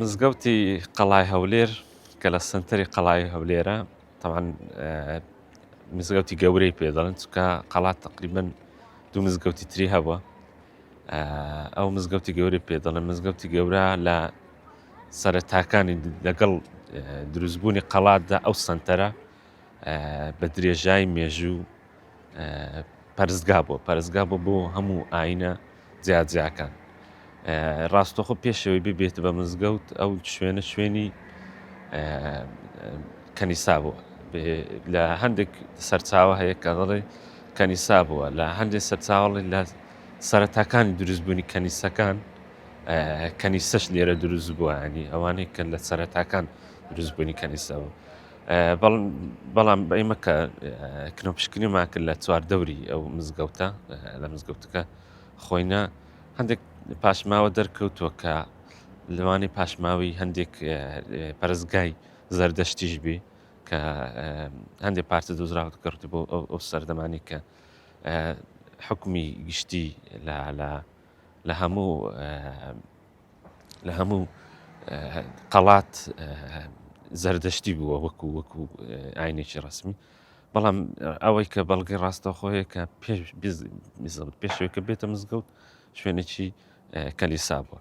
مزگەوتی قەڵای هەولێر کە لە سنتەری قەڵای هەولێرە تەوان مزگەوتی گەورەی پێ دەڵێن چکە قەڵا تقریبن دوو مزگەوتی تری هەبووە ئەو مزگەوتی گەورەی پێ دەڵێن مزگەوتی گەورە لە سەرەتاکانی لەگەڵ دروستبوونی قەڵاتدا ئەو سنتەرە بە درێژای مێژوو پەرستگا بووە پەرستگا بوو بۆ هەموو ئاینە جیاجیاکان ڕاستەخۆ پێشەوەی ببێت بە مزگەوت ئەو شوێنە شوێنی کەنیسا بووە لە هەندێک سەرچاوە هەیە کە دەڵێ کەنیسا بووە لە هەندێک سەرچاوەڵی لە سەرەتاکانی دروستبوونی کەنیسەکان کەنیسەش لێرە دروست بووە ینی ئەوانەی کە لە سەرەتاکان دروستبوونی کەنیسە بوو بەڵام ئێمە کە کنۆپشکنیمان کرد لە چواردەوری ئەو مزگەوتە لە مزگەوتەکە خۆینە هەندێک پاشماوە دەرکەوتووە کە لەوانی پاشماوی هەندێک پەرستگای زەردەشتیش بی کە هەندێک پارچە دۆزراوە گەڕێت بۆ ئەو سەردەمانی کە حکومی گشتی لە لە هەموو لە هەموو قەڵات زەردەشتی بووە وەکو وەکو ئاینێکی ڕسمی بەڵام ئەوەی کە بەڵگەی ڕاستەخۆیە کە پێش پێشەوەی کە بێتە مزگەوت شوێنێکی کەلیسا بووە.